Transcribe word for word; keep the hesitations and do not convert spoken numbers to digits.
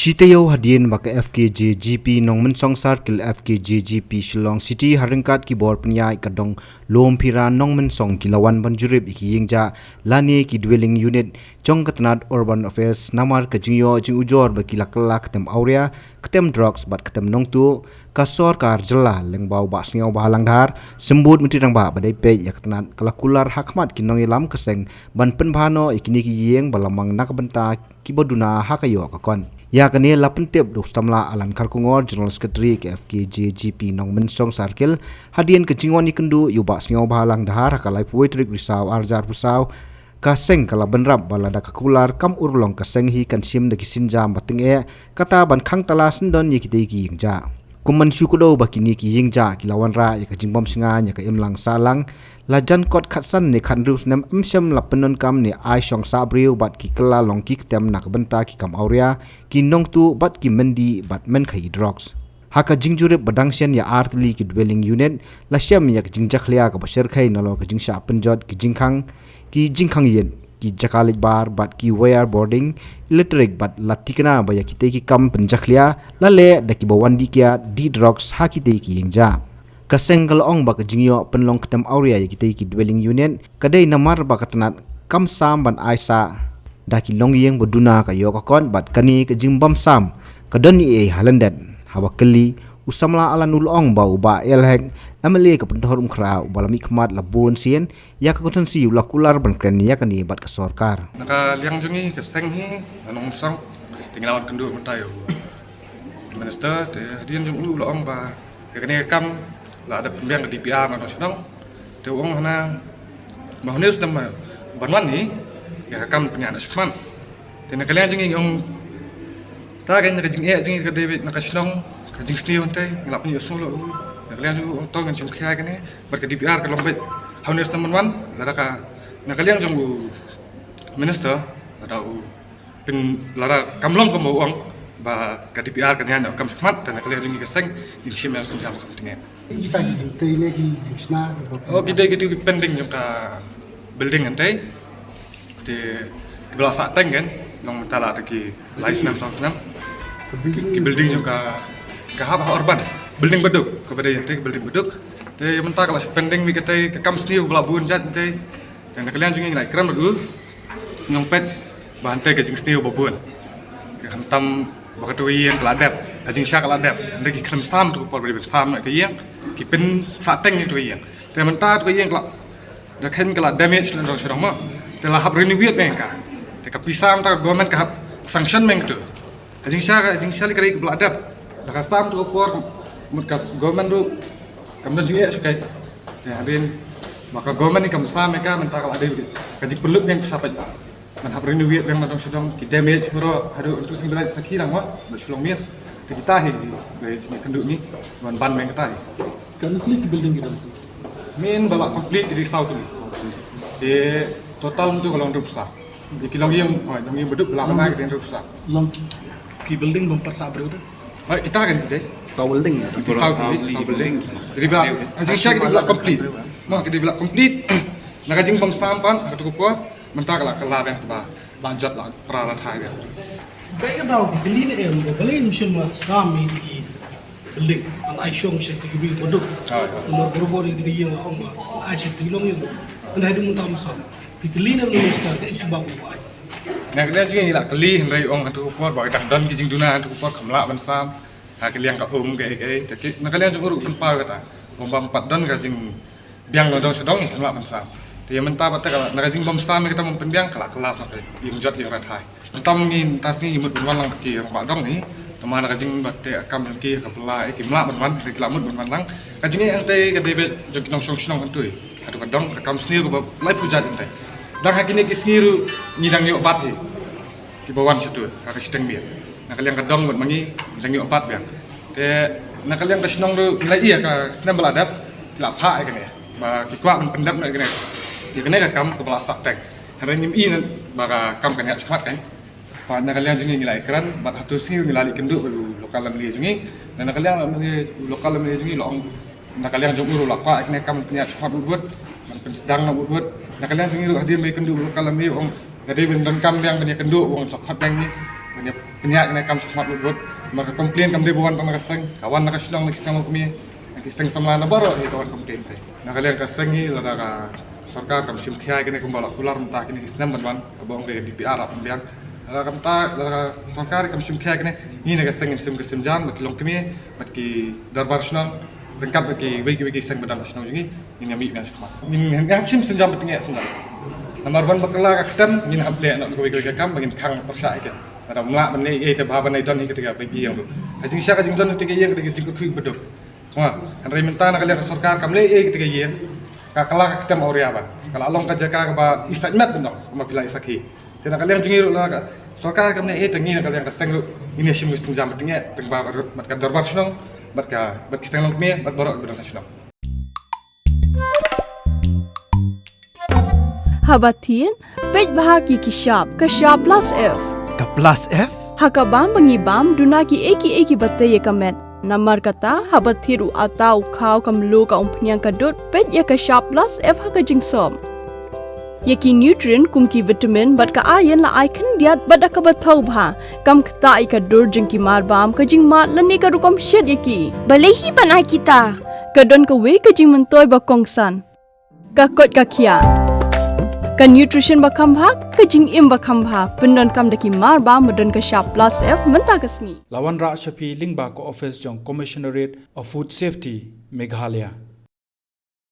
Shi taïew hadien ba ka F K J G P Nongmensong Circle, F K J G P Shillong City ha ryngkat ki bor pynïaid ka dong lum phira Nongmensong ki la wan ban jurip ïa ki ïing jah lane ki dwelling unit jong ka tnat Urban Affairs namar ka jingïoh jingujor ba ki la kylla ka tem awria, ka tem drugs bad ka tem nongtuh. Ka sorkar jylla lyngba u Bah Sniawbhalang Dhar, Symbud Myntri Rangbah ba dei peit ïa ka tnat, ka la kular ha khmat ki nongïalam ka seng ban pynbha noh ïa kine ki ïing ba la mang na ka bynta kiba duna ha ka ïoh ka kot. Ïa kane la pyntip da u samla Alan Kharkongor, General Secretary ka F K J G P Nongmensong Circle, hadien ka jingwan ïakynduh ïa u Bah Sniawbhalang Dhar ha ka laiphew tarik Risaw arhajar arphew. Ka seng ka la bynrap ba lada ka kular kam urlong ka seng hi kan shim da ki sienjam ba tyngeh, kata ban khang tala syndon ïa kitei ki ïing jah. Kum ban shu kdew ba kine ki ïing jah ki la wanrah ïa ka jingbym shngaiñ ïa ka imlang sahlang, la jan kot khatsan ne khathynriew snem ym shym la pyndonkam ne ai shong sah briew bad ki kylla long ki ktem na ka bynta ki kam awria, ki nongtuh bad ki myndi bad mynkhie drugs. Ha ka jingjurip ba dang shen ïa artylli ki dwelling unit, la shem ïa ka jingjakhlia kaba shyrkhei nalor ka jingshah pynjot ki jingkhang, ki jingkhang ïit, ki jaka leit bar bad ki wire boarding electric bad la tikna ba ïa kitei ki kam pynjakhlia la leh da kiba wan dih kiad dih drugs ha kitei ki ïing jah. Ka seng ka la ong ba ka jingïoh pynlong ka tem awria ïa kitei ki dwelling unit ka dei namar ba ka tnat kam sam ban ai sah da ki longïing ba duna ka ïoh ka kot bad kane ka jingbym sam ka don ei ei ha lyndet. Haba kylli, u samla Alan u la ong ba u Bah L Hek, M L A ka Pynthorumkhrah, uba la mihkhmat la bun sien ïa ka constituency, u la kular ban kren ïa kane bad ka sorkar. Na ka liang jong ngi ka seng hi, na Nongmensong, te ngi la wan kynduh mynta ïa u Minister, te hadien jong u la ong ba ïa kane ka kam la dep pynbiang ka D P R na Nongmensong. Te u ong hana ba hynriew snem ban wan hi ïa ka kam pynïaid shakhmat. Te na ka liang jong ngi ong ta ka na ka jingeh jong ngi ka David na ka shnong ka jingsniew hynrei ngi la pynïoh sngewlem. Na ka liang jong u ong to ngan shim khia kane bad ka D P R ka long beit ha hynriew snem ban wan lada ka na ka liang jong u Minister lada u pyn lada kam long kumba u ong ba ka D P R ka ñiah kam shakhmat, te na ka liang jong ngi ka seng ngin shim ïa ka sienjam kam tyngeh. Kita ki jingtei ne ki jingshna. Oh, kita ki tu ki pending jong ka building hynrei. Te kiba la sah teng kan long mynta la ki lai snem saw snem. Ki building jong ka ka hap ha urban. Building baduk kaba dei hynrei building baduk. Te mynta ka la pending mi ka tei ka kam sniew ba la bun jait hynrei. Te na ka liang jong ngi ngi la kren bad u. Ngi ong peit ba hynrei ka jingsniew ba bun. Ka khamtam ba katu ka ïing ka la dep, ka jingshah ka la dep. Hynrei ki khlem sam tu ka por ba dei ban sam noh ka ïing, ki pynsah teng ïa tu ka ïing. Te mynta tu ka ïing ka la da khein ka la damage lem dong sha dong mo. Te la hap renovate biang ka. Te ka pisa mynta ka government ka hap sanction biang tu. Ka jingshah ka jingshah lei ka dei kaba la dep. Da ka sam tu ka por mut ka government ruh kam don jingeh shuh kai. Te hadien ba ka government ni kam sam ïa ka mynta ka la dei ka jingpynlut biang pisa peit ba. Ngan hap renovate biang na dong sha dong ki damage baroh haduh tu sing ba la sakhi lang wa ba shu long miet. Te kita hi ji ba ji kynduh ni ban ban biang kita hi. Kan complete ki building ki dang. Min ba la complete ki dei saw tylli. Te total tu ka long hynriew phew saw. Ki long ïing, oh, long ïing baduk ba la bana ki dei hynriew phew saw. Long ki building bym pat sah briew de. Ba kita kan ki dei. Saw building. Ki saw tylli, saw building. Jadi ba, ha jingshisha ki dei ba la complete. Ma ki dei ba la complete. Na ka jingbym sam pat ha katu ka por. Mynta ka la, ka la biang ba, ba jot la pra la thai biang. Kaei ka daw ki kylli ne em, ba balei ym shym la sam ïa ki building, ban ai shong sha ki briew baduk. Namar barabor ïa ki ïing la ong ba ai sha ki longïing. Hynrei haduh mynta ym sam. Ki kylli ne em Minister, kaei ka jubab ba u ai? Na ka liang jong ngi la kylli hynrei u ong ha tu ka por ba dang don ki jingduna ha tu ka por kam lah ban sam. Ha ka liang ka um kaei kaei. Te ki, na ka liang jong u ruh u pynpaw kata. Ong ba ym pat don ka jing biang na dong sha dong ngi khlem lah ban sam. Te ïa mynta pat te ka na ka jingbym sam ïa kata bym pynbiang ka la, ka la sa te ïa jot ïa rathai. Mynta ngi mynta sngi ngi mut ban wan lang ki rangbah dong ngi. Tama na ka jing ba te kam jong ki ka pla ïa ki mlah ban wan, ki la mut ban wan lang. Ka jing ïa te ka dei beit jong ki nongshong shnong hangtei. Ka tu ka dong ka kam sniew kaba lai phew jait hangtei. Dang ha kine ki sngi ruh ngi dang ïoh bat hi. Kiba wan shatu ha ka shiteng biang. Na ka liang ka dong bad ma ngi dang ïoh bat biang. Te na ka liang ka shnong ruh ngi la ïa ka snem ba la dep ki la phah ïa kane ba ki kwah ban pyndep na kane. Ïa kane ka kam kaba la sah teng. Hynrei ngim i na ba ka kam ka ñiah shakhmat kan. Ba na ka liang jong ngi ngi la ïakren bad ha tu sngi ngi la leit kynduh bad u local M L A jong ngi. Na ka liang local M L A jong ngi la ong na ka liang jong u ruh la kwah ïa kane kam pynïaid shakhmat wut wut. Ban pynsdang na wut wut. Na ka liang jong ngi ruh hadien ba ïakynduh u local M L A u ong ka dei ban donkam biang ban ïakynduh u ong shakhmat biang ngi. Ngi pynïaid kane ka kam shakhmat lut lut. Namar ka complain kam dei ba wan tang na ka seng, ka wan na ka shnong, na ki seng longkmie, na ki seng samla, na baroh hi ka wan complain te. Na ka liang ka seng hi, lada ka sorkar kam shim khia ïa kane kumba la kular mynta kine ki snem ban wan, kaba ong ka D P R ap biang. Lada ka mynta, lada ka sorkar kam shim khia ïa kane, ngi na ka seng ngin sim ka sienjam bad ki longkmie, bad ki dorbar shnong, ryngkat bad kiwei kiwei ki seng ba don ha shnong jong ngi, ngin ïa mih biang shakhmat. Ngin, ngin hap shim sienjam bad tyngeh sienjam. Namar ban ba kylla ka ktem, ngin hap leh noh kawei kawei ka kam ba ngin khang pyrshah ïa ki. Lada ym lah ban leh ei ei te bha ban ai don hi kata ka ba ïeng ruh. Ka jingshisha ka jingdon kata ka ïeng, kata ka jingkyrkhu ba duk. Nga, hynrei mynta na ka liang ka sorkar kam leh ei ei kata ka ïeng. Ka kylla ka ktem awria ban. Ka la long ka jaka kaba isait met ban dang, kumba phi la isakhi. Te na ka liang jong ngi ruh, lada ka sorkar kam leh ei ei te ngi na ka liang ka seng ruh, ngin ïa shim ka sienjam bad tyngeh, tang ba bad ka dorbar shnong, bad ka, bad ki seng longkmie, bad baroh kiba don ha shnong. Haba thied, peit bha ïa ki shap, ka shap plus F. Ka plus F? Ha ka bam ba ngi bam, duna kiei kiei kiba tei ïa ka met. Namar kata, haba thied u atta, u khaw, ka mluh, ka umphniang, ka dud, peit ïa ka shap plus F ha ka jingsop. Ïa ki nutrient kum ki vitamin bad ka iron la ai khyndiat bad da kaba thaw bha. Kam ktah ïa ka dur jong ki mar bam, ka jingmad lane ka rukom shet ïa ki. Balei hi ban ai kita? Ka don kawei ka jingmyntoi ba kongsan. Ka koit ka khiah. Ka nutrition ba kham bha, ka jingim ba kham bha. Pyndonkam da ki mar bam ba don ka shap plus F mynta ka sngi. La wanrah sha phi lyngba ka office jong Commissionerate of Food Safety, Meghalaya.